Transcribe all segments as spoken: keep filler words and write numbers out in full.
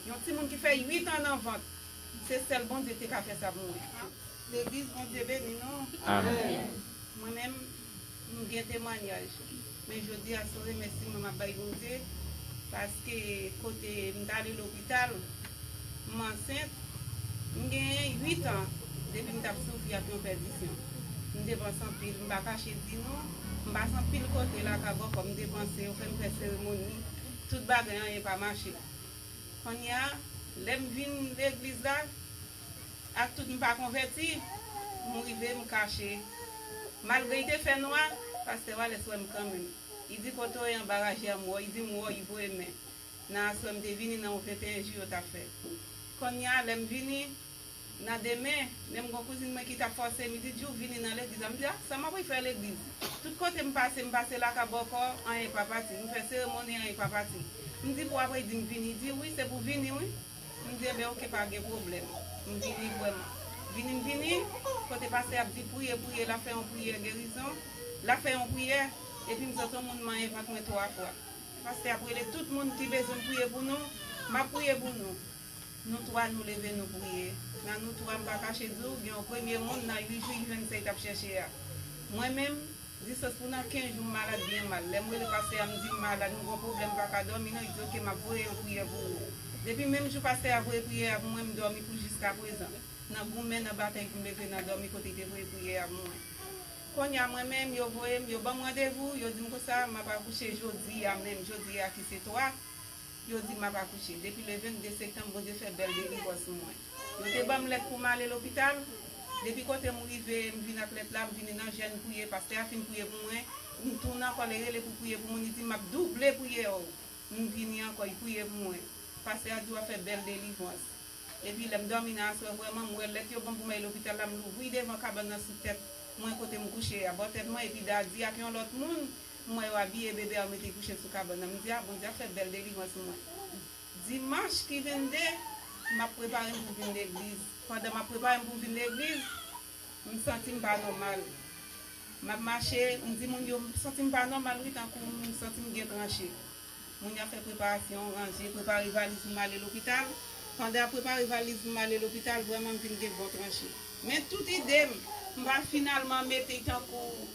Yon timoun ki fè uit an nan vant, se sèl Bondye te ka fè sa pou mwen. Legliz, Bondye beni nou. Amèn. Mwen menm, m gen temwanyaj. Men jodi a, se yon remèsiman m ap bay Bondye, paske kote m t ale lopital, m ansent, m gen uit an, depi m t ap soufri ak yon pèdisyon. M depanse anpil, m pa kache di nou, m pase anpil kote lakay bòkò, m depanse, yo fè m fè seremoni, tout bagay, anyen pa mache. Kounye a, lè m vin legliz la, ak tout m pa konvèti, m rive m kache. Malgre li te fè nwa, pastè Walès wè m kanmenm. Li di, "Kote w ye anba raje a?" M wè w, li di m wè w, li voye men. Nan aswè m te vini nan yon venteyen jou yo t ap fè. Kounye a, lè m vini, nan demen, menm gon kouzin mwen ki t ap fòse m, li di, "Djou, vini nan legliz la." M di, "A, sa m ap al fè legliz?" Tout kote m pase, m pase lakay bòkò, anyen pa pati. M fè seremoni, anyen pa pati. M di, "Pou apre?" Li di m vini. Li di, "Wi, se pou vini, wi." M di, "Enben, oke, pa gen pwoblèm." M vini vrèman. Vini, m vini, kote pastè ap di, "Priye, priye," l ap fè yon priyè gerizon, l ap fè yon priyè, epi m santi yon moun manyen vant mwen twa fwa. Pastè ap rele tout moun ki bezwen m priye pou nou, m ap priye pou nou. Nou twa, nou leve, nou priye. Nan nou twa, m pa kache di w, gen yon premye moun, nan uit jou, li jwenn sa li t ap chèche a. Mwen menm, jis pou nan kenz jou, m malad byen mal. Lè m rele pastè a, m di m malad, m gon pwoblèm, m pa ka dòmi non, li di, "Oke, m ap voye yon priyè pou ou." Depi menm jou pastè a voye priyè a pou mwen, m dòmi pou jiskaprezan. Nan goumen, nan batay pou m leve nan dòmi kote li te voye priyè a pou mwen. Kounye a, mwen menm, yo voye m, yo ban m randevou, yo di m konsa, m ap akouche jodi a menm, jodi a ki se twa. Yo di m ap akouche. Depi le vennde septanm, Bondye fè bèl delivrans pou mwen. Yo te ban m lèt pou m ale lopital. Depi kote m rive, m vin ak lèt la, m vini nan jèn priye. Pastè a fin priye pou mwen. M tounen ankò, li rele pou priye pou moun. Li di m ap double priyè w. M vini ankò, li priye pou mwen. Pastè a di w ap fè bèl delivrans. Epi lè m dòmi nan aswè, vrèman, m wè lèt yo ban m pou m al lopital la, m louvri devan kabann nan sou tèt mwen kote m kouche a, bò tèt mwen, epi Dadi ak yon lòt moun, m wè yo abiye bebe a, yo mete l kouche sou kabann nan. M di, "A, Bondye ap fè bèl delivrans pou mwen." Dimanch ki vennde, m ap prepare m pou vin legliz. Pandan m ap prepare m pou vin legliz, m santi m pa nòmal. M ap mache, m di moun yo, m santi m pa nòmal, wi, tankou m santi m gen tranche. Moun yo ap fè preparasyon, ranje, prepare valiz pou m ale lopital. Pandan y ap prepare valiz pou m ale lopital, vrèman, m vin gen bon tranche. Men tout ide m, m pa finalman mete tankou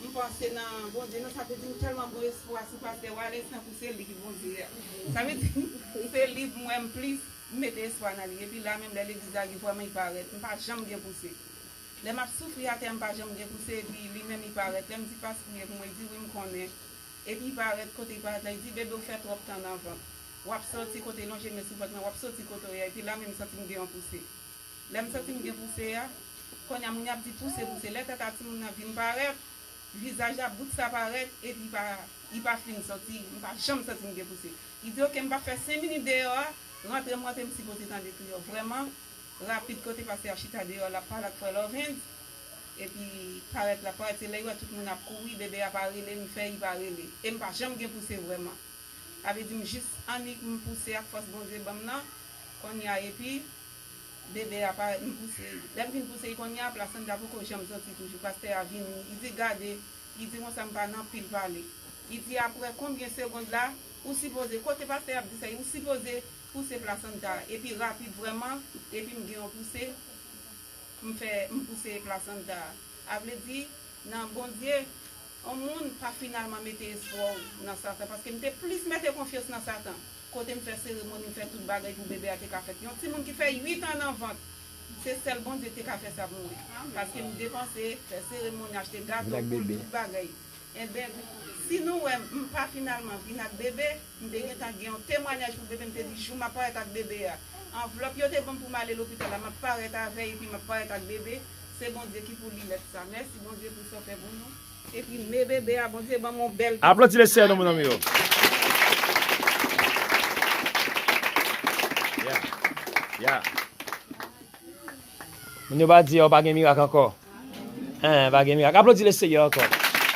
m panse nan Bondye, non, sa vle di m tèlman gen espwa sou pastè Wallace, tankou se li ki Bondye a. Sa vle di, se li m wè m plis, m mete espwa nan li. Epi la menm, lè legliz la rive, vrèman, li parèt. M pa janm gen pouse. Lè m ap soufri atè, m pa janm gen pouse, epi li menm, li parèt. Lè m di, "Pas, priye pou mwen," li di, "Wi, m konnen." Epi li parèt, kote li parèt la, li di, "Bebe, w fè twòp tan nan vant. W ap sòti kote lonje men sou vant mwen, w ap sòti kote w ye a." Epi la menm, m santi m gen yon pouse. Lè m santi m gen pouse a, kounye a, moun yo ap di, "Pouse, pouse." Lè tèt a timoun nan vin parèt, vizaj la, bout sa parèt, epi li pa, li pa fin sòti. M pa janm santi m gen pouse. Li di, "Oke, m p ap fè senk minit deyò a, rantre m rantre, m sipoze tande kri w." Vrèman, rapid, kote pastè a chita deyò, l ap pale ak frè Lovens, epi parèt, l ap parèt, se lè l wè tout moun ap kouri, bebe a pa rele, m fè, li pa rele. E m pa janm gen pouse vrèman. Sa vle di m jis annik m pouse ak fòs Bondye ban m nan, kounye a, epi bebe a parèt, m pouse li. Lè m fin pouse li kounye a, plasanta poko janm sòti toujou. Pastè a vini, li di, "Gade," li di konsa, "m pa nan anpil pale." Li di, "Apre konbyen segonn la, ou sipoze," kote pastè a ap di sa, "ou sipoze pouse plasanta a." Epi rapid vrèman, epi m gen yon pouse, m fè, m pouse plasanta a. Sa vle di, nan Bondye, yon moun pa finalman mete espwa w nan Satan, paske m te plis mete konfyans nan Satan. Kote m fè seremoni, m fè tout bagay pou bebe a te ka fèt. Yon timoun ki fè uit an nan vant, se sèl Bondye ki te ka fè sa pou mwen. Paske m depanse, fè seremoni, achte gato pou l, tout bagay. Enben, si nou wè m pa finalman vin ak bebe, m te gentan gen yon temwanyaj pou bebe, m te di, "Jou m ap parèt ak bebe a." Anvlòp yo te ban m pou m ale lopital la, m ap parèt avè l, epi m ap parèt ak bebe. Se Bondye ki pou li lèt sa. Mèsi Bondye pou sa w fè pou nou. Epi men bebe a, Bondye ban m yon bèl... Aplodi Lesenyè, non, mon ami yo. Yeah. Yeah. Moun yo pa di yo pa gen mirak ankò. Hein, pa gen mirak. Aplodi Lesenyè ankò.